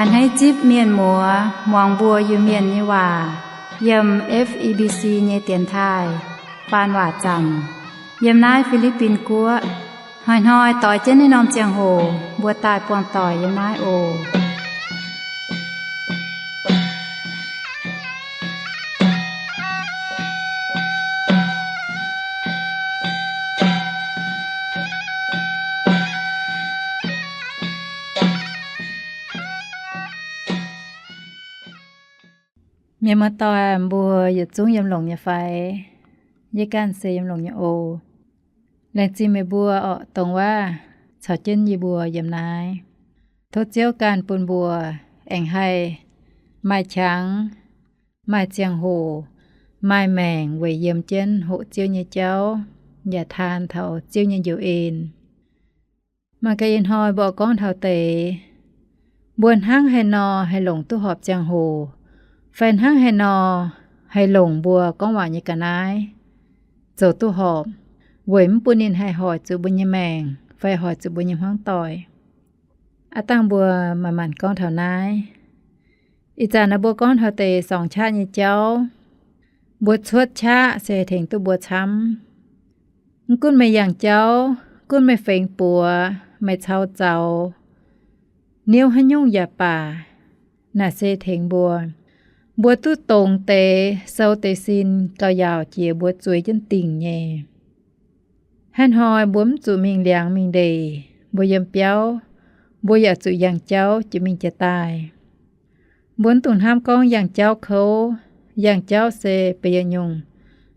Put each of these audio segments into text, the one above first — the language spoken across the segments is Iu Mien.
Hneiv zipv mienh muoz muangx mbuo Iu-Mienh nyei waac yiem F E B C nyei dienx taaih faan waac zanc yiem naaiv Fi^li^bin Guoqv. Hnoi-hnoi doix jienv naaiv norm ziangh hoc mbuo daaih buangh doic yiem naaiv oc. Mienh muoz-doic, mbuo yietc zungv yiem longx nyei fai? Yie ganh se yiem longx nyei oc. Laengz zingh meih mbuo orqc, dongh waav caux jienv yie mbuo yiem naaiv. Tov Ziouv ganh bun mbuo aengx haih maaih qangx, maaih ziangh hoc, maaih maengc weic yiem jienv hoqc Ziouv nyei jauv, yaac taan taux Ziouv nyei njoux en. Mangc gaax ih hnoi mbuo gorngv taux deix, mbuo hnangv haaix nor haih longc duqv horpc ziangh hoc, fai hnangv haaix nor haih longc mbuo gorngv waac nyei ga'naaiv zoux duqv horpc, weic mv bun ninh haih hoic zuqc mbuo nyei maengc fai hoic zuqc mbuo nyei hmuangv doic. Aav dangh mbuo manc-manc gorngv taux naaiv. Ih zanc naaiv mbuo gorngv taux deix sorngx qaqv nyei jauv. Mbuo cuotv qaqv se tengx duqv mbuo camv. Mv gunv meih yangh jauv, gunv meih fengx buoz, meih caux zaux, niouv haaix nyungc yaac baac, naaic se tengx mbuo. Mbuo duqv dongz deix, sou deix sin gauh yaauc jiex mbuo zueiz jienv dingc nyei. Haaix hnoi mbuo mv zuqc mingh liangx mingh ndeic, mbuo yiem biauv, mbuo yaac zuqc yangh jauv jiex mingh jiex daaih. Mbuo mv dungx hnamv gorngv yangh jauv kouv. Yangh jauv se benx yietc nyungc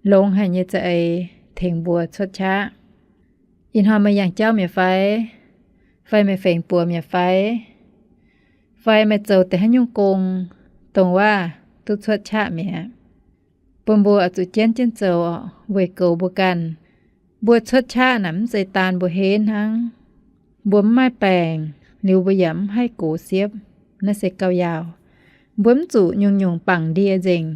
longx haic nyei za'eix tengx mbuo cuotv qaqv. Ih hnoi meih yangh jauv mi'aqv fai? Fai meih fengx buoz mi'aqv fai? Fai meih zoux deix haaix nyungc gong, dongh waav duqv cuotv qaqv mi'aqv? Bun mbuo oix zuqc jienv jienv zoux weic goux mbuo ganh. Mbuo cuotv qaqv naaic mv zeiz daan mbuo henv hnangv. Mbuo mv maaih baengc liuz mbuo yaac mv haih gox siepv, naaiv se gauh yaauc. Mbuo mv zuqc nyungc-nyungc bangc ndie nzengc,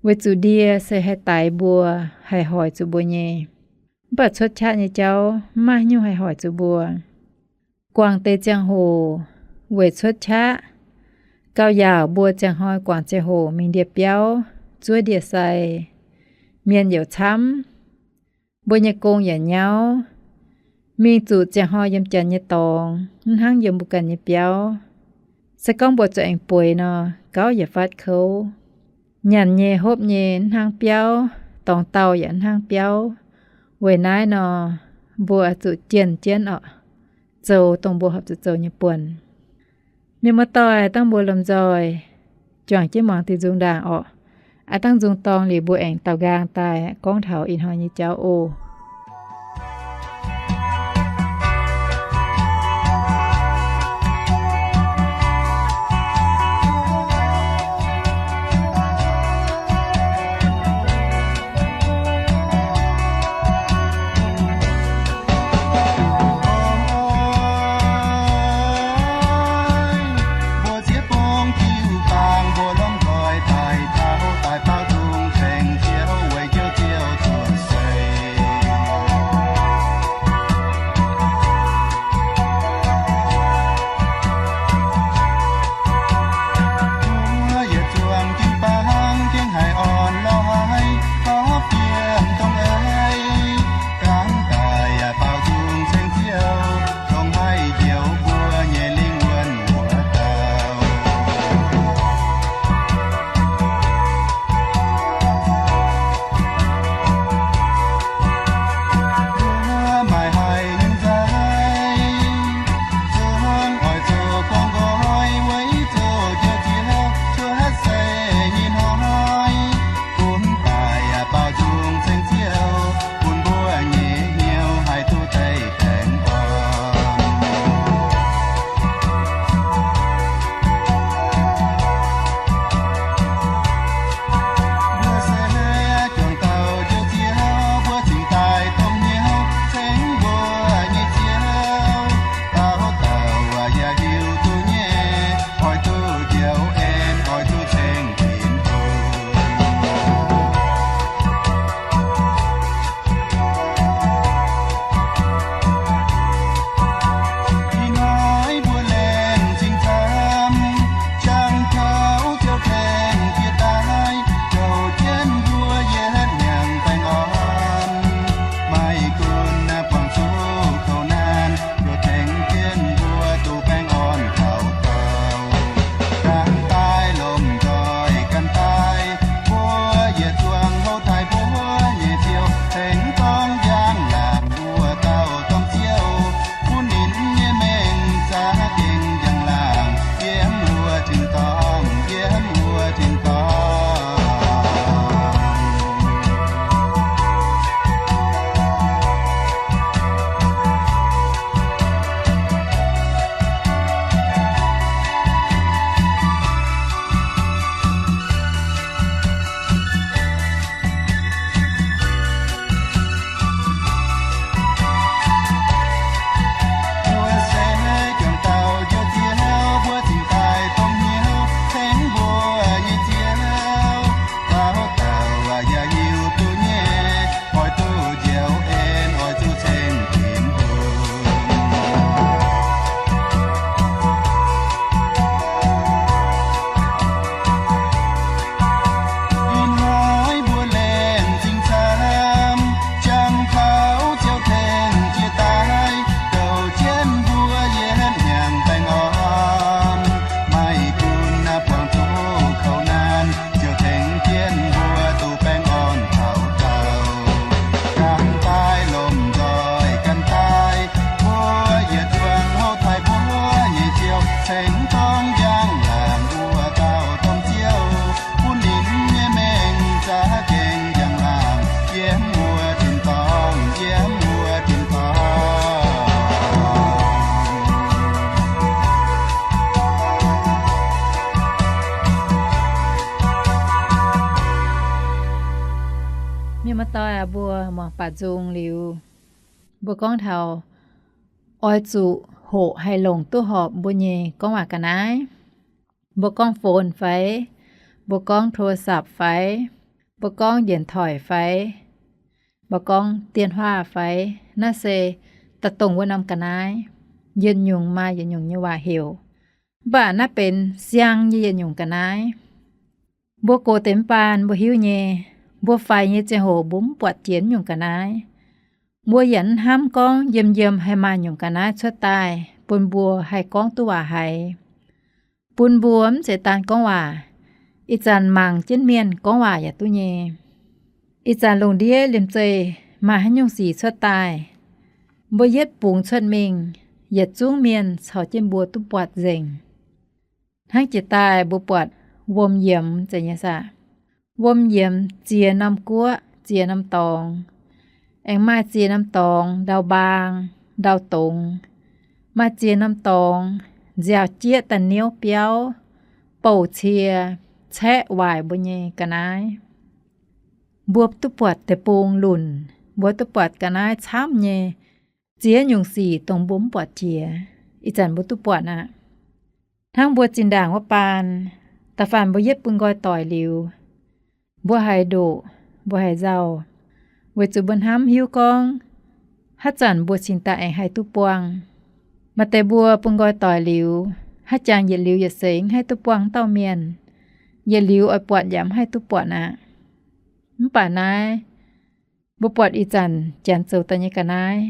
weic zuqc ndie se haih daix mbuo, haih hoic zuqc mbuo nyei. Mv baac cuotv qaqv nyei jauv mv maaih haaix nyungc haih hoic zuqc mbuo. Guangc deix ziangh hoc weic cuotv qaqv, gauh yaauc mbuo ziangh hnoi guangc ziangh hoc mingh ndie-biauv, zuov ndie-sai, mienh youc camv, mbuo nyei gong yaac nyauv, mingh zuqc ziangh hnoi yiem janx nyei dorngx, mv hnangv yiem mbuo ganh nyei biauv. Se gorngv mbuo zuqc aengx bueix nor, gauv yaac fatv kouv. Nyanc nyei hopv nyei mv hnangv biauv, dorngx dauh yaac mv hnangv biauv. Weic naaiv nor, mbuo oix zuqc jienh jienv orqc, zoux dongh mbuo horpc zuqc zoux nyei buonc. Mienh muoz-doic, dangh mbuo lomh nzoih juangc jienv muangx diuh nzung ndaangc orqc. Aav dangh nzung dorng liuz mbuo aengx daaux nqaang daaih gorngv taux ih hnoi nyei jauv oc. Doix mbuo muangx baac nzung liuz, mbuo gorngv taux oix zuqc hoqc haih longc duqv horpc mbuo nyei gorngv waac ga'naaiv. Mbuo gorngv phone fai, mbuo gorngv โทรศัพท์ fai, mbuo gorngv điện thoại fai, mbuo gorngv 电话 fai, naaiv se da'dongh wuov norm ga'naaiv. Yietc nyungc maaih yietc nyungc nyei waac heuc, mv baac naaiv benx siang nyei yietc nyungc ga'naaiv. Mbuo gox deix mv baan mbuo hiuv nyei, mbuo faix nyei ziangh hoc mbuo mv buatc jiex nyungc ga'naaiv. Mbuo yaac mv hnamv gorngv yiem yiem haih maaih nyungc ga'naaiv cuotv daaih bun mbuo haih gorngv duqv waac haiz, bun mbuo mv zeiz daan gorngv waac. Ih zanc mangc jienv mienh gorngv waac yaac duqv nyei. Ih zanc lungh ndiev liemh zeih maaih haaix nyungc sic cuotv daaih, mbuo yietv bungx cuotv mingh, yietc zungv mienh caux jienv mbuo duqv buatc nzengc. Hnangv jiex daaih mbuo buatc wuom yiemx zeiz nyei saah? Wuom yiemx ziex norm guoqv, ziex norm dorngx. Aengx maaih ziex norm dorngx ndau mbaang, ndau dongz. Maaih ziex norm dorngx nziaaux jieqv da'niouv biauv, bouc cie, caeqv waaic mbuo nyei ga'naaiv. Mbuo duqv buatc deic-bung lunc, mbuo duqv buatc ga'naaiv camv nyei ziex nyungc sic dongh mbuo mv buatc jiex, ih zanc mbuo duqv buatc aqv. Hnangv mbuo zinh ndaangc wuov baan, da'faanh mbuo yietv bun nqoi doic liuz, mbuo haiz ndoqc, mbuo haiz nzauh, weic zuqc mbuo hnamv hiuv gorngv haaix zanc mbuo cingx daaih aengx haih duqv buangh. Maaih deix mbuo bun nqoi doic liuz, haaix jangx yietc liuz yietc seix mv haih duqv buangh dauh mienh, yietc liuz oix buatc yaac mv haih duqv buatc aqv. Mv baac naaiv, mbuo buatc ih zanc janx zoux daaih nyei ga'naaiv,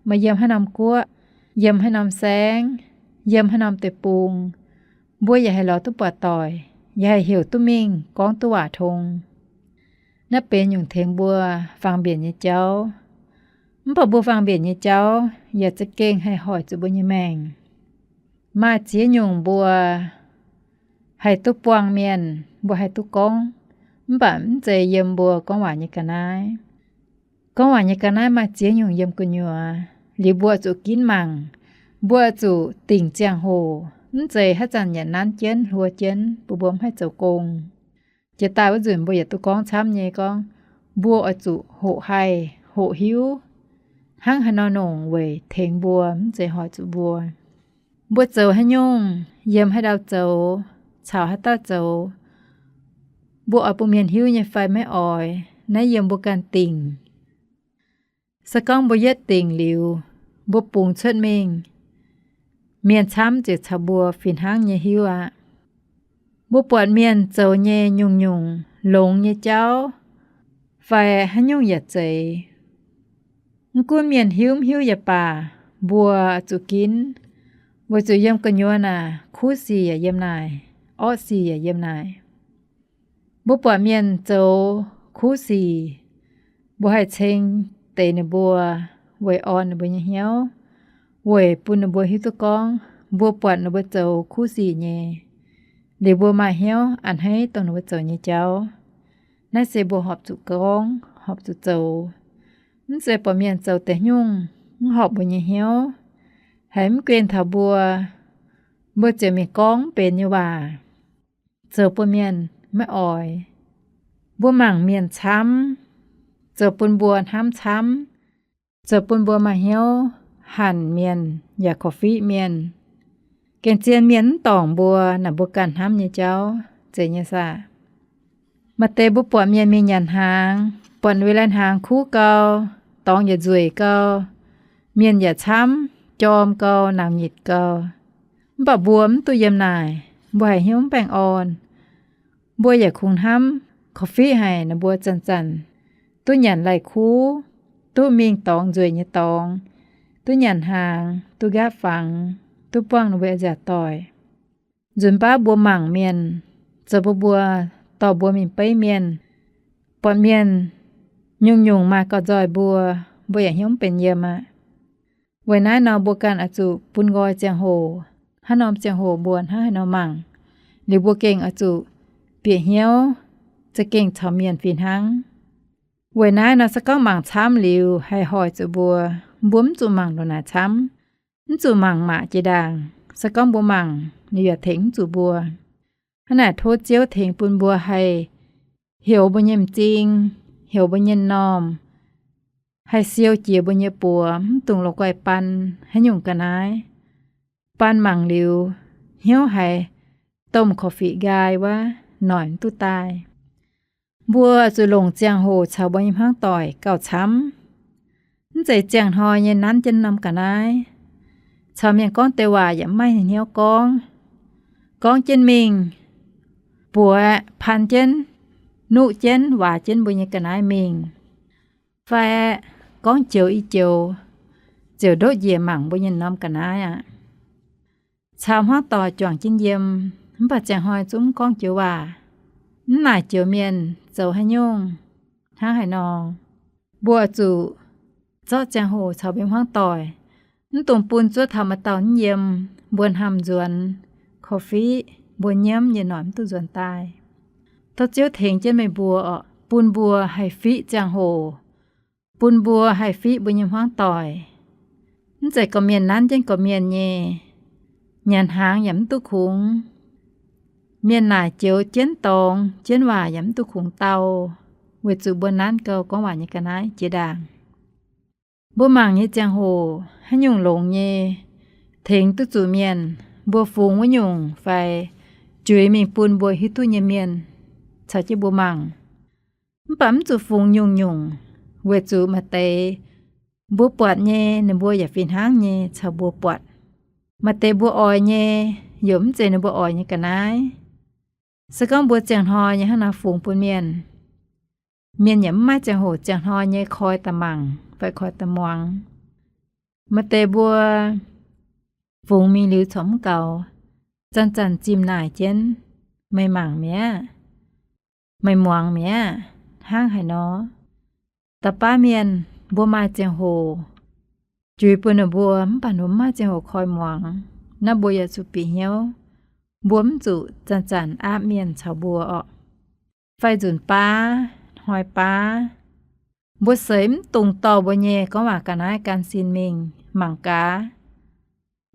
maaih yiem haaix norm guoqv, yiem haaix norm saengv, yiem haaix norm deic-bung, mbuo yaac haih lorz duqv buatc doic, yaac haih heuc duqv mingh gorngv duqv waac tong. Naaiv benx nyungc tengx mbuo fangx mbienc nyei jauv. Mv baac mbuo fangx mbienc nyei jauv yaac za'gengh haih hoic zuqc mbuo nyei maengc. Maaih ziex nyungc mbuo haih duqv buangh mienh, mbuo haih duqv gorngv, mv baac mv zeiz yiem mbuo gorngv waac nyei ga'naaiv. Gorngv waac nyei ga'naaiv maaih ziex nyungc yiem gu'nyuoz, liuz mbuo zuqc ginv mangc, mbuo zuqc dingc ziangh hoc, mv zeiz haaix zanc yaac nanv jienv hluo jienv bun mbuo mv haih zoux gong. Jiex daaih wuov nzunc mbuo yietc duqv gorngv camv nyei gorngv, mbuo oix zuqc hoqc haih hoqc hiuv hnangv haaix nor nongc weic tengx mbuo, mv zeiz hoic zuqc mbuo. Mbuo zoux haaix nyungc, yiem haaix ndau zoux, caux haaix dauh zoux, mbuo oix bun mienh hiuv nyei fai maiv oix, naaiv yiem mbuo ganh dingc. Se gorngv mbuo yietv dingc liuz, mbuo bungx cuotv mingh, mienh camv ziouc caux mbuo fih hnangv nyei hiuv aqv. Mbuo buatc mienh zoux nyei nyungc-nyungc longx nyei jauv fai haaix nyungc yaac zeiz, mv gunv mienh hiuv mv hiuv yaac baac, mbuo zuqc ginv, weic zuqc yiem gu'nyuoz naaic kuv sic yaac yiem naaic, orqv sic yaac yiem naaic. Mbuo buatc mienh zoux kuv sic, mbuo haih ceng deix ninh mbuo weic orn ninh mbuo nyei hnyouv, weic bun ninh mbuo hiuv duqv gorngv mbuo buatc ninh mbuo zoux kuv sic nyei, liuz mbuo maaih hnyouv a'hneiv dongh ninh mbuo zoux nyei jauv. Naaiv se mbuo horpc zuqc gorngv, horpc zuqc zoux. Mv zeiz buatc mienh zoux deix nyungc mv horpc mbuo nyei hnyouv, haiz mv guen taux mbuo, mbuo ziouc mingh gorngv mv benx nyei waac, zoux bun mienh maiv oix. Mbuo mangc mienh camv, zoux bun mbuo hnamv camv, zoux bun mbuo maaih hnyouv hanc mienh yaac korv-fiqv mienh. Gengh zien mienh mv dorngc mbuo naaic mbuo ganh hnamv nyei jauv, zeiz nyei saah? Maaih deix mbuo buatc mienh mingh nyanc hnaangx, buatc wuov lai hnaangx kuv gau, dorngx yaac nzueic gau, mienh yaac camv, jorm gau, nauc nyitc gau. Mv baac mbuo mv duqv yiem naaic, mbuo haiz hnyouv mv baengh orn. Mbuo yaac kungx hnamv korv-fiqv haic ninh mbuo zanc-zanc duqv nyanc lai-kuv, duqv mingh dorngx nzueic nyei dorngx, duqv nyanc hnaangx, duqv nqaapv fangx, duqv buangh ninh mbuo nziaauc doic. Nzunc baav mbuo mangc mienh, zoux bun mbuo, dorh mbuo mingh beiv mienh, buatc mienh nyungc-nyungc maaih gauh nzoih mbuo, mbuo yaac hnyouv mv benx yiem aqv. Weic naaiv nor mbuo ganh oix zuqc bun nqoi ziangh hoc, haaix norm ziangh hoc mbuo hnangv haaix nor mangc, liuz mbuo gengh oix zuqc bieqc hnyouv za'gengh caux mienh fih hnangv. Weic naaiv nor se gorngv mangc camv liuz haih hoic zuqc mbuo, mbuo mv zuqc mangc ndongc naaic camv. Mv zuqc mangc maac jiex ndaangc. Se gorngv mbuo mangc, ninh yaac tengx mv zuqc mbuo. Hnangv naaic tov Ziouv tengx bun mbuo haih heuc mbuo nyei m'zing, heuc mbuo nyei m'normh, haih siou jiex mbuo nyei buoz, mv dungx lorz guaih baan haaix nyungc ga'naaiv. Baan mangc liuz, hnyouv haiz domh korv-fiqv nqaai wuov, noic mv duqv daaih. Mbuo zuqc longc ziangh hoc caux mbuo nyei hmuangv doic gauh camv. Mv zeiz ziangh hnoi nyei nanv jienv norm ga'naaiv, caux mienh gorngv deix waac yaac mv maaih hnyouv gorngv. Gorngv jienv mingh, buoz pan jienv, nuqv jienv, waac jienv mbuo nyei ga'naaiv mingh, fai gorngv joux i joux, ziouc ndotv njiec mangc mbuo nyei norm ga'naaiv aqv. Caux hmuangv doic juangc jienv yiem, mv baac ziangh hnoi zungv mv gorngv joux waac, mv naaic joux mienh zoux haaix nyungc, hnangv haaix nor. Mbuo zuqc zorqv ziangh hoc caux mbuo hmuangv doic, mv dungx bun zuov taux maaih dauh mv yiem, mbuo hnamv nzuonx, korv-fiqv mbuo nyiemv nyei noic mv duqv nzuonx daaih. Tov Ziouv tengx jienv meih mbuo oc, bun mbuo haih fiqv ziangh hoc, bun mbuo haih fiqv mbuo nyei hmuangv doic. Mv zeiz gorqv-mienh nanv jienv gorqv-mienh nyei, nyanc hnaangx yaac mv duqv kungx. Mienh naaic joux jienv dorngx, jienv waac yaac mv duqv kungx dau, weic zuqc mbuo nanv gau gorngv waac nyei ga'naaiv jiex ndaangc. Mbuo mangc nyei ziangh hoc haaix nyungc longx nyei, tengx duqv zuqc mienh, mbuo fungx wuov nyungc fai juix mingh bun mbuo hiuv duqv nyei mienh caux jienv mbuo mangc. Mv baac mv zuqc fungx nyungc-nyungc, weic zuqc maaih deix mbuo buatc nyei ninh mbuo yaac fih hnangv nyei caux mbuo buatc. Maaih deix mbuo oix nyei, yaac mv zeiz ninh mbuo oix nyei ga'naaiv. Se gorngv mbuo ziangh hnoi nyei hnangv naaiv fungx bun mienh, mienh yaac mv maaih ziangh hoc ziangh hnoi nyei koi daaih mangc fai koi daaih muangx. Maaih deix mbuo fungx mingh liuz corc mv gaux, zanc-zanc zimh naaic jienv, meih mangc mi'aqv, meih muangx mi'aqv, hnangv haaix nor. Da'baav mienh mbuo maaih ziangh hoc juix bun ninh mbuo, mv baac ninh mbuo mv maaih ziangh hoc koi muangx, naaiv mbuo yaac zuqc bieqc hnyouv. Mbuo mv zuqc zanc-zanc aapv mienh caux mbuo oc. Fai nzunc baav, hnoi baav, mbuo seix mv dungx dorh mbuo nyei gorngv waac ga'naaiv gan sin mingh mangc gaax,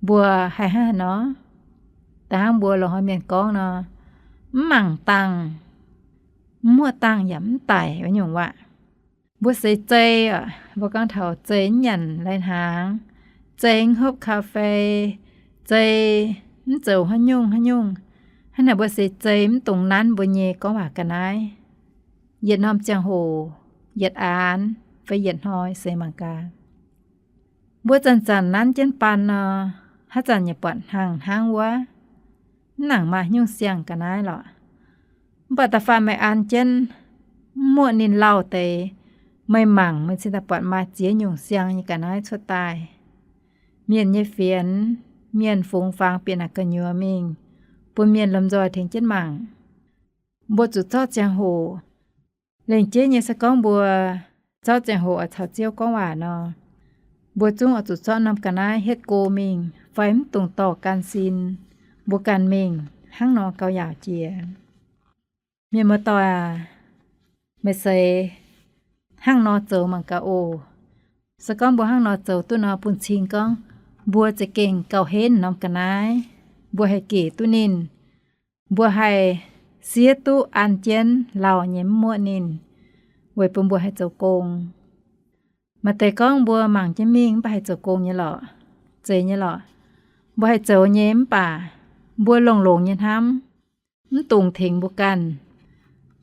mbuo haih hnangv haaix nor. Da'hnangv mbuo loz-hnoi mienh gorngv nor, mv mangc dangh, mv muoqv dangh yaac mv daic wuov nyungc waac. Mbuo seix zei oc, mbuo gorngv taux zei mv nyanc lai-hnaangx, zei mv hopv kaa fei, zei mv zoux haaix nyungc haaix nyungc. Hnangv naaic mbuo seix zei mv dungx nanv mbuo nyei gorngv waac ga'naaiv. Yietc norm ziangh hoc, yietc aanx, fai yietc hnoi seix mangc gaax. Mbuo zanc-zanc nanv jienv baan nor, haaix zanc yaac buatc hnangv hnangv wuov, mv nangc maaih nyungc siang ga'naaiv lorqc. Mv baac da'faanh meih an jienv, mv muoqv ninh lauh deix, meih mangc meih cingx daaih buatc maaih ziex nyungc siang nyei ga'naaiv cuotv daaih. Mienh nyei fienx, mienh fungx fangx bieqc naaic gu'nyuoz mingh, bun mienh lomh nzoih tengx jienv mangc. Mbuo zuqc zorqv ziangh hoc. Lengc jeiv nyei se gorngv mbuo zorqv ziangh hoc oix caux Ziouv gorngv waac nor, mbuo zungv oix zuqc zorqv norm ga'naaiv hietv go mingh fai mv dungx dorh gan sin, mbuo ganh mingh hnangv nor gauh yaauc jiex. Mienh muoz-doic aac, meih seix hnangv nor zoux mangc gaax oc. Se gorngv mbuo hnangv nor zoux duqv nor, bun cing gorngv mbuo za'gengh gauh henv norm ga'naaiv, mbuo haih gec duqv ninh, mbuo haih siev duqv an jienv lauh nyei mv muoqv ninh, weic bun mbuo haih zoux gong. Maaih deix gorngv mbuo mangc jienv mingh mv baac haih zoux gong nyei lorqc. Zeiz nyei lorqc. Mbuo haih zoux nyei mv baac mbuo longx-longx nyei hnamv, mv dungx tengx mbuo ganh,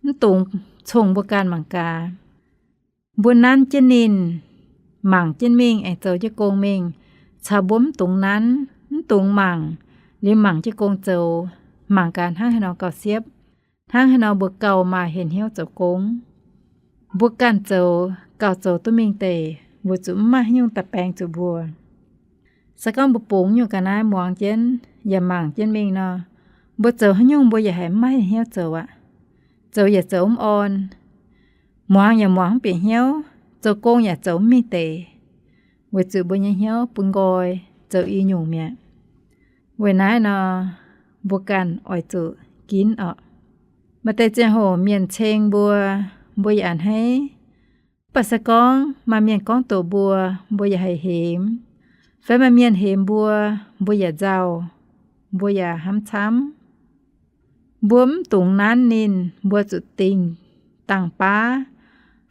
mv dungx cong mbuo ganh mangc gaax. Mbuo nanv jienv ninh, mangc jienv mingh aengx zoux jienv gong mingh, caux mbuo mv dungx nanv, mv dungx mangc, liuz mangc jienv gong zoux, mangc gaax hnangv haaix nor gauh siepv, hnangv haaix nor mbuo gauh maaih hnyouv zoux gong. Mbuo ganh zoux gauh zoux duqv mingh deix, weic zuqc mv maaih haaix nyungc daaih baengx zuqc mbuo. Se gorngv mbuo bungx nyungc ga'naaiv muangx jienv yaac mangc jienv mingh nor, mbuo zoux haaix nyungc mbuo yaac haiz mv maaih hnyouv zoux aqv. Zoux yaac zoux mv orn, muangx yaac muangx mv bieqc hnyouv, zoux gong yaac zoux mv mingh deix, weic zuqc mbuo nyei hnyouv bun nqoi zoux i nyungc mi'aqv. Weic naaiv nor, mbuo ganh oix zuqc ginv orqc. Maaih deix ziangh hoc mienh ceng mbuo, mbuo yaac a'hneiv. Mv baac se gorngv maaih mienh gorngv doqc mbuo, mbuo yaac haih hemx. Fai maaih mienh hemx mbuo, mbuo yaac nzauh, mbuo yaac hnamv camv. Mbuo mv dungx nanv ninh, mbuo zuqc dingh dangh baav,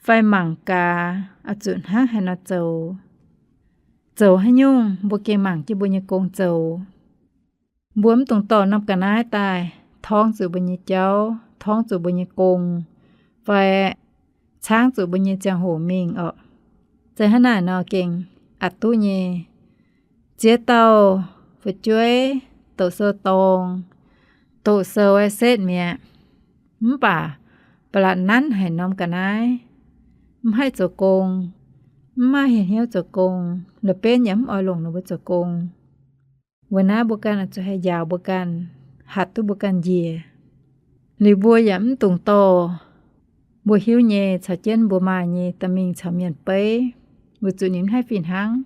fai mangc gaax oix zuqc hnangv haaix nor zoux. Zoux haaix nyungc mbuo gengh mangc jienv mbuo nyei gong zoux. Mbuo mv dungx dorh norm ga'naaiv daaih torngv zuqc mbuo nyei jauv, torngv zuqc mbuo nyei gong, fai caangv zuqc mbuo nyei ziangh hoc mingh orqc. Zeiz hnangv naaic nor gengh aqc duqv nyei. Ziex dauh fu'jueiv doqc sou dorngx, doqc sou setv mi'aqv. Mv baac ba'laqc nanv haic norm ga'naaiv, mv haih zoux gong, mv maaih hnyouv zoux gong, la'benv yaac mv oix longc ninh mbuo zoux gong. Weic naaiv mbuo ganh oix zuqc haih njaaux mbuo ganh, hatc duqv mbuo ganh njiec. Liuz mbuo yaac mv dungx dorh mbuo hiuv nyei caux jienv mbuo maaih nyei dorh mingh caux mienh beiv, weic zuqc ninh mv haih fih hnangv.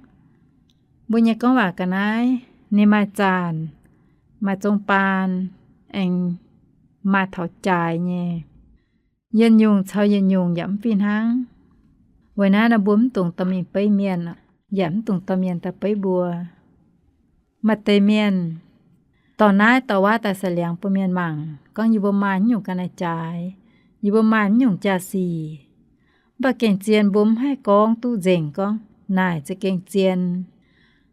Mbuo nyei gorngv waac ga'naaiv ninh maaih zaanc, maaih zong baan, aengx maaih taux jaaix nyei. Yietc nyungc caux yietc nyungc yaac mv fih hnangv. Weic naaiv nor mbuo mv dungx dorh mingh beiv mienh, yaac mv dungx dorh mienh daaih beiv mbuo. Maaih deix mienh dorh naaiv dorh wuov daaih saic liangx bun mienh mangc gorngv yie mbuo maaih mv nyungc ga'naaiv-jaaix, yie mbuo maaih mv nyungc jaa-sic. Mv baac gengh zien mbuo mv haih gorngv duqv nzengc gorngv naaic za'gengh zien.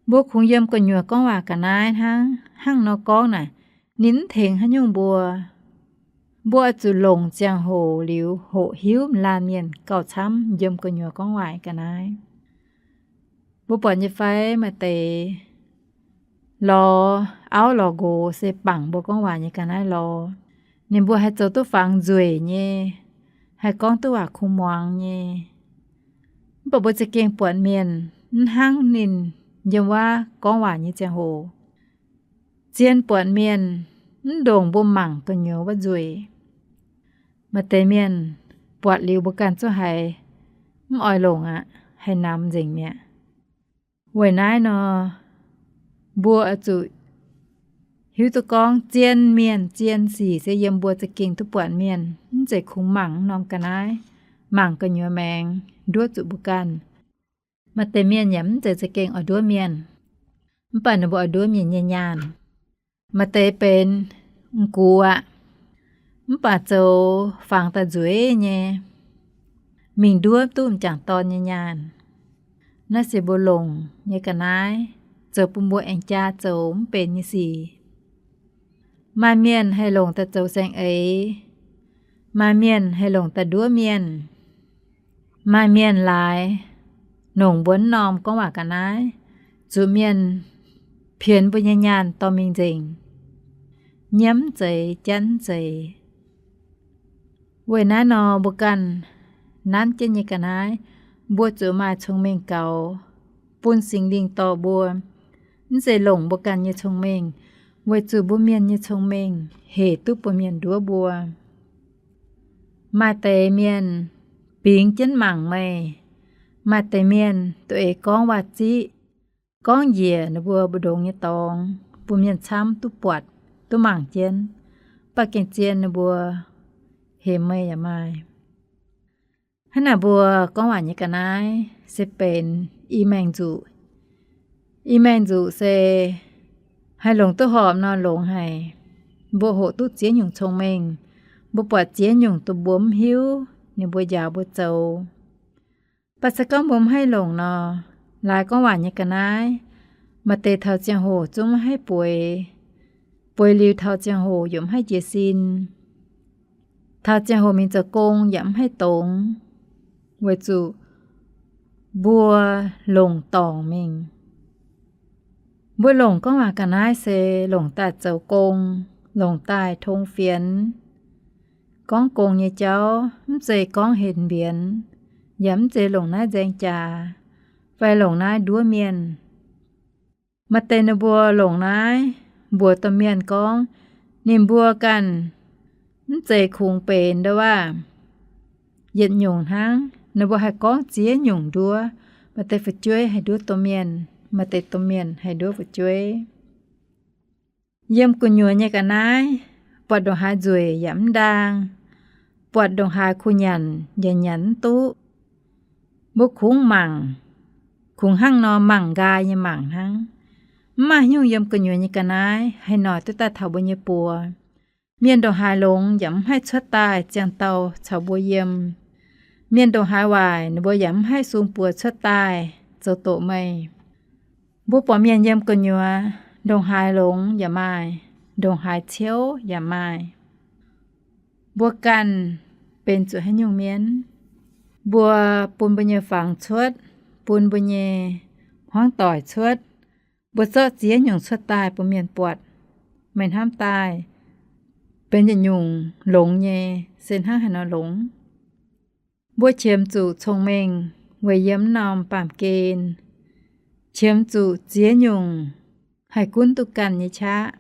Mbuo kungx yiem gu'nyuoz gorngv waac ga'naaiv hnangv. Hnangv nor gorngv naaic, ninh mv tengx haaix nyungc mbuo. Mbuo oix zuqc longc ziangh hoc liuz hoqc hiuv laanh mienh gauh camv yiem gu'nyuoz gorngv waac ga'naaiv. Mbuo buatc nyei fai maaih deix lorz auv lorz nqox se bangc mbuo gorngv waac nyei ga'naaiv lorz. Ninh mbuo haih zoux duqv fangx nzueic nyei, haih gorngv duqv waac kungx muangx nyei. Mv baac mbuo za'gengh buatc mienh mv hnangv ninh yiem wuov gorngv waac nyei ziangh hoc. Zien buatc mienh mv ndongc mbuo mangc gu'nyuoz wuov nzueic. Maaih deix mienh buatc liuz mbuo ganh zungv haiz mv oix longc aqv, haih namx nzengc mi'aqv. Weic naaiv nor, mbuo oix zuqc hiuv duqv gorngv zien mienh zien sic se yiem mbuo za'gengh duqv buatc mienh, mv zeiz kungx mangc norm ga'naaiv, mangc gu'nyuoz maengx nduov zuqc mbuo ganh. Maaih deix mienh yaac mv zeiz za'gengh oix nduov mienh, mv baac ninh mbuo oix nduov mienh nyei nyaanh. Maaih deix benx m'gux aqv, mv baac zoux fangx daaih nzueic nyei, mingh nduov duqv m'jangc dorn nyei nyaanh. Naaiv se mbuo longc nyei ga'naaiv zoux bun mbuo aengx jaa zoux mv benx nyei sic. Maaih mienh haih longc daaih zoux saeng-eix, maaih mienh haih longc daaih nduov mienh. Maaih mienh laaix nongc mbuo wuov norm gorngv waac ga'naaiv, zuqc mienh pienx mbuo nyei nyaanh dorh mingh nzengc, nyiemv mv zeiz, janv mv zeiz. Weic naaiv nor, mbuo ganh nanv jienv nyei ga'naaiv, mbuo zuqc maaih cong-mengh gaux, bun Singx Lingh dorh mbuo. Mv zeiz longc mbuo ganh nyei cong-mengh, weic zuqc mbuo mienh nyei cong-mengh hec duqv bun mienh nduov mbuo. Maaih deix mienh bingx jienv mangc meih, maaih deix mienh duqv eix gorngv waac-ziqv, gorngv njiec ninh mbuo mbu'ndongx nyei dorngx bun mienh camv duqv buatc, duqv mangc jienv, mv baac gengh zien ninh mbuo hemx meih yaac maaih. Hnangv naaic mbuo gorngv waac nyei ga'naaiv se benx i maengh nzuqc. I maengh nzuqc se haih longc duqv horpc nor longx haic. Mbuo hoqc duqv ziex nyungc cong-mengh, mbuo buatc ziex nyungc dongh mbuo mv hiuv, ninh mbuo njaaux mbuo zoux. Mv baac se gorngv mbuo mv haih longc nor, laaix gorngv waac nyei ga'naaiv, maaih deix taux ziangh hoc zungv mv haih bueix. Bueix liuz taux ziangh hoc yaac mv haih jiez sin. Taux ziangh hoc mingh zoux gong yaac mv haih dongz, weic zuqc mbuo longc dorngc mingh. Mbuo longc gorngv waac ga'naaiv se longc daaih zoux gong, longc daaih tong fienx. Gorngv gong nyei jauv mv zeiz gorngv henx mbienx, yaac mv zeiz longc naaiv nzaeng jaax fai longc naaiv nduov mienh. Maaih deix ninh mbuo longc naaiv mbuox domh mienh gorngv, ninh mbuo ganh mv zeiz kungx benx ndau waac yietc nyungc hnangv. Ninh mbuo haih gorngv ziex nyungc nduov. Maaih deix fu'jueiv haih nduov domh mienh, maaih deix domh mienh haih nduov fu'jueiv. Yiem gu'nyuoz nyei ga'naaiv, buatc ndongc haaix nzueic yaac mv ndaang, buatc ndongc haaix kuh nyanc yaac nyanc mv duqv. Mbuo kungx mangc, kungx hnangv nor mangc nqaai nyei mangc hnangv. Mv maaih haaix nyungc yiem gu'nyuoz nyei ga'naaiv haih noic duqv daaih taux mbuo nyei buoz. Mienh ndongc haaix longx yaac mv haih cuotv daaih ziangh dauh caux mbuo yiem. Mienh ndongc haaix waaic, ninh mbuo yaac mv haih sung buoz cuotv daaih zoux doqc meih. Mbuo buatc mienh yiem gu'nyuoz, ndongc haaix longx yaac maaih, ndongc haaix ciouv yaac maaih. Mbuo ganh benx zuqc haaix nyungc mienh? Mbuo bun mbuo nyei fangx cuotv, bun mbuo nyei hmuangv doic cuotv, mbuo zorqv ziex nyungc cuotv daaih bun mienh buatc. Meih hnamv daaih benx yietc nyungc longx nyei, se hnangv haaix nor longx? Mbuo qiemx zuqc cong-mengh weic yiem m'normh baamh gen, qiemx zuqc ziex nyungc haih gunv duqv ganh nyei qaqv.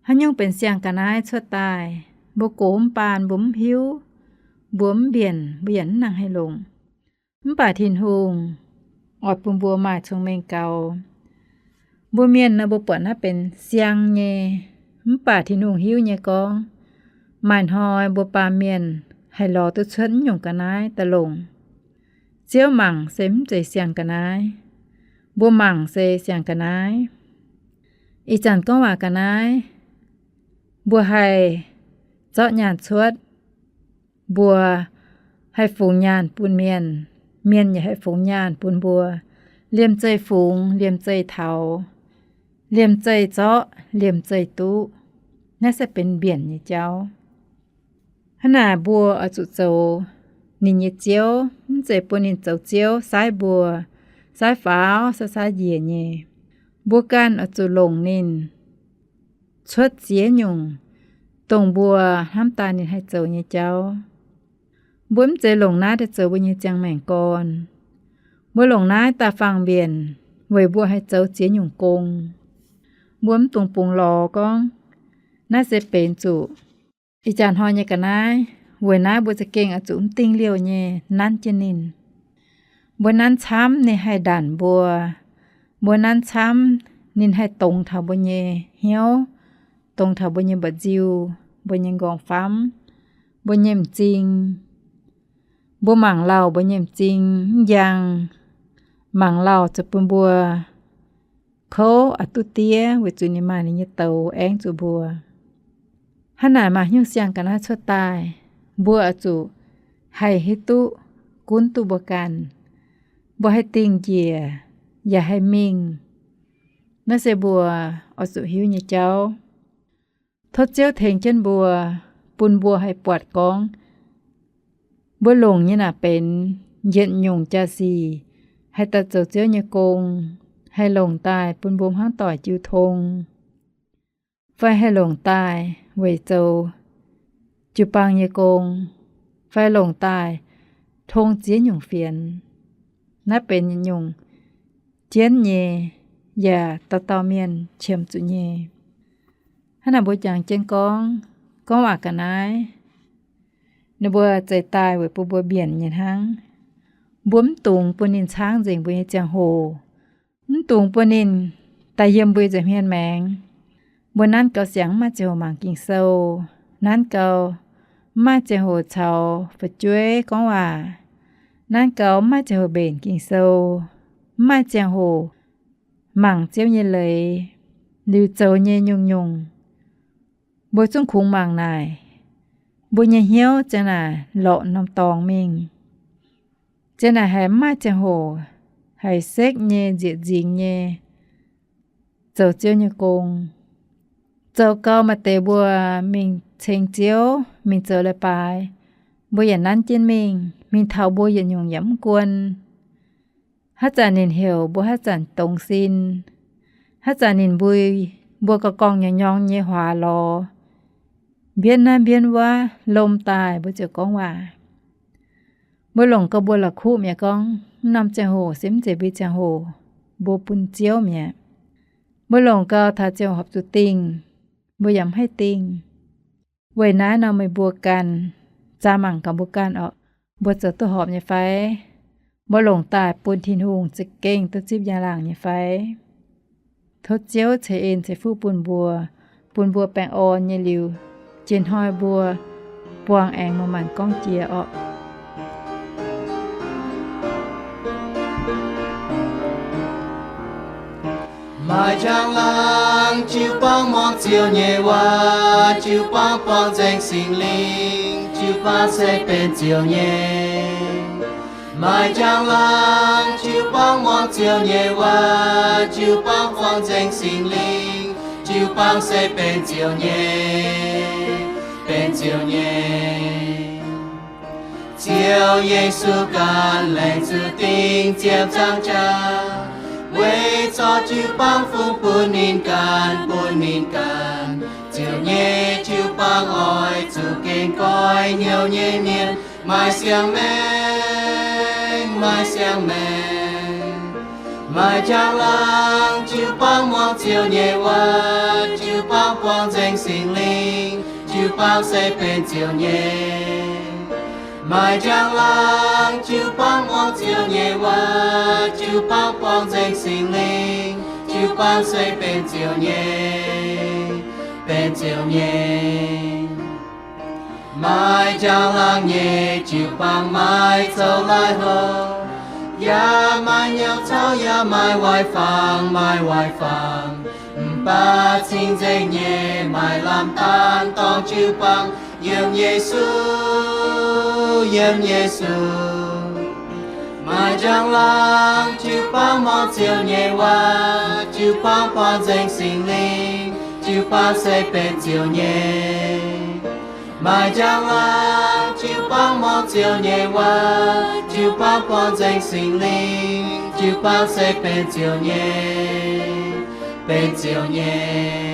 Haaix nyungc benx siang-ga'naaiv cuotv daaih, mbuo gox mv baan, mbuo mv hiuv, mbuo mv mbienc, mbuo yaac mv nangc haih longc. Mv baac Tin-Hungh oix bun mbuo maaih cong-mengh gaux. Mbuo mienh nor, mbuo buatc naaiv benx siang nyei, mv baac Tin-Hungh hiuv nyei gorngv, maaih hnoi mbuo baamh mienh haih lorz duqv cuotv m'nyungc ga'naaiv daaih longc. Ziouv mangc se mv zeiz siang-ga'naaiv. Mbuo mangc se siang-ga'naaiv. Ih zanc gorngv waac ga'naaiv, mbuo haih zorqv nyaanh cuotv. Mbuo haih fungx nyaanh bun mienh, mienh yaac haih fungx nyaanh bun mbuo. Liemh zeih fungx, liemh zeih taux, liemh zeih zorqv, liemh zeih duqv. Naaiv se benx mbienc nyei jauv. Hnangv naaic mbuo oix zuqc zoux ninh nyei ziouv, mv zeiz bun ninh zoux ziouv saaiv mbuo, saaiv faaux, saaiv saaiv njiec nyei. Mbuo ganh oix zuqc longc ninh cuotv ziex nyungc, dongh mbuo hnamv daaih ninh haih zoux nyei jauv. Mbuo mv zeiz longc naaiv daaih zoux mbuo nyei ziangh maengc gorn. Mbuo longc naaiv daaih faang mbienc weic mbuo haih zoux ziex nyungc gong. Mbuo mv dungx bungx lorz gorngv naaiv se benx zuqc ih jaax hnoi nyei ga'naaiv. Weic naaiv mbuo za'gengh oix zuqc mv dingh liouh nyei nanv jienv ninh. Mbuo nanv camv ninh haih ndanc mbuo. Mbuo nanv camv ninh haih dongz taux mbuo nyei hnyouv, dongz taux mbuo nyei mba'nziu, mbuo nyei m'nqorngv famv, mbuo nyei m'zing. Mbuo mangc lauh mbuo nyei m'zing mv njang, mangc lauh zuqc bun mbuo kouv aqc duqv diev weic zuqc ninh maaih ninh nyei douz aengv zuqc mbuo. Hnangv naaic maaih nyungc siang ga'naaiv cuotv daaih, mbuo oix zuqc haih hiuv duqv gunv duqv mbuo ganh. Mbuo haih dingh njiec yaac haih mingh. Naaiv se mbuo oix zuqc hiuv nyei jauv. Tov Ziouv tengx jienv mbuo, bun mbuo haih buatc gorngv mbuo longc nyei naaic benx yietc nyungc jaa-sic haih daaih zoux Ziouv nyei gong, haih longc daaih bun mbuo hmuangv doic jiu tong, fai haih longc daaih weic zoux jiu-baang nyei gong, fai longc daaih tong ziex nyungc fienx. Naaiv benx yietc nyungc jienv nyei, yaac dauh dauh mienh qiemx zuqc nyei. Hnangv naaic mbuo jangx jienv gorngv, gorngv waac ga'naaiv, ninh mbuo zeix daaih weic bun mbuo mbienc nyei hnangv. Mbuo mv dungx bun ninh caangv nzengc mbuo nyei ziangh hoc. Mv dungx bun ninh daaih yiem mbuo nza'hmien maengx. Mbuo nanv gau siangx mv maaih ziangh hoc mangc Ging-Sou, nanv gau mv maaih ziangh hoc caux fu'jueiv gorngv waac, nanv gau mv maaih ziangh hoc mbenc Ging-Sou, mv maaih ziangh hoc mangc Ziouv nyei leiz, liuz zoux nyei nyungc-nyungc. Mbuo zungv kungx mangc naaic, mbuo nyei hnyouv ziang naaic lorqc norm dorngx mingh. Ziang naaic haiz mv maaih ziangh hoc, haiz sekv nyei, nzieqc nzingx nyei zoux Ziouv nyei gong. Zoux gau maaih deix mbuo mingh ceng Ziouv, mingh zoux leiz-baaix, mbuo yaac nanv jienv mingh, mingh taux mbuo yietc nyungc yaac mv guon. Haaix zanc ninh heuc mbuo haaix zanc dongz sin, haaix zanc ninh mbui mbuo gauh gorngv nyorng nyorng nyei huaax lorz, mbienv naaiv mbienv wuov, lom daaih mbuo ziouc gorngv waac. Mbuo longc gau mbuo la'kuqv mi'aqv gorngv, mv norm ziangh hoc se mv zeiz mbuo nyei ziangh hoc, mbuo bun Ziouv mi'aqv. Mbuo longc gau taux ziangh hoc horpc zuqc dingh, mbuo yaac mv haih dingh. Weic naaiv nor meih mbuo ganh zaah mangc gaax mbuo ganh orqc, mbuo zoux duqv horpc nyei fai? Mbuo longc daaih bun Tin-Hungh za'gengh duqv zipv njang-laangc nyei fai? Tov Ziouv ceix en ceix fuqv bun mbuo, bun mbuo baengh orn nyei liuz, jiex hnoi mbuo buangh aengx maaih maanc gorngv jiex orqc. Maaih njang-laangc jiu-baang muangx Ziouv nyei waac, jiu-baang buangh nzengc Singx Lingh, jiu-baang se benx Ziouv nyei. Maaih njang-laangc jiu-baang muangx Ziouv nyei waac, jiu-baang buangh nzengc Singx Lingh, jiu-baang se benx Ziouv nyei, benx Ziouv nyei. Ziouv Yesu ganh laengz zuqc ding ziepc nzaangc jaax, weic zorqv jiu-baang fungx bun ninh ganh, bun ninh ganh. Ziouv nyei jiu-baang oix zuqc gengh goiv hnyouv nyei mienh. Maaih siang-maengc, maaih siang-maengc. Maaih njang-laangc jiu-baang muangx Ziouv nyei waac, jiu-baang buangh nzengc Singx Lingh, jiu-baang se benx Ziouv nyei. Maaih njang-laangc jiu-baang muangx Ziouv nyei waac, jiu-baang buangh nzengc Singx Lingh, jiu-baang se benx Ziouv nyei, benx Ziouv nyei. Maaih njang-laangc nyei jiu-baang maiv zoux laaix hoc, yaac maaih nyouh caux yaac maaih waaic fangx, maaih waaic fangx. Mv baac cing-nzengc nyei maaih lamh daanh dorngc jiu-baang yiem Yesu, yiem Yesu. Maaih njang-laangc jiu-baang muangx Ziouv nyei waac, jiu-baang buangh nzengc Singx Lingh, jiu-baang se benx Ziouv nyei. Maaih njang-laangc jiu-baang muangx Ziouv nyei waac, jiu-baang buangh nzengc Singx Lingh, jiu-baang se benx Ziouv nyei, benx Ziouv nyei.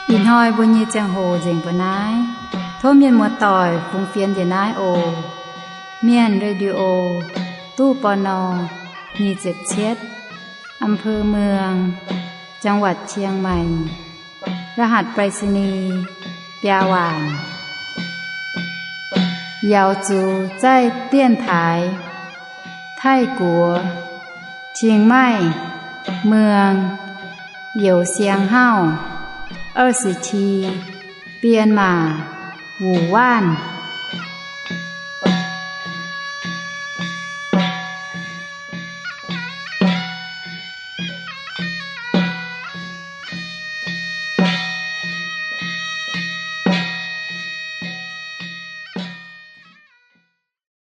Ih hnoi mbuo nyei ziangh hoc nzengc mbuo naaiv. Tov mienh muoz-doic fungx fienx njiec naaiv oc. Mienh Radio, ตู้ ปณ. nyic ziepc cietv, อำเภอเมือง จังหวัดเชียงใหม่ รหัสไปรษณีย์ biaa waanc. Yaux zuqc zaih 电台, Taiv-Guoqv, Chiang Mai, Muang, Youz Siang Hauv, 二十七, Bienmaac, Wuoqc Waanv.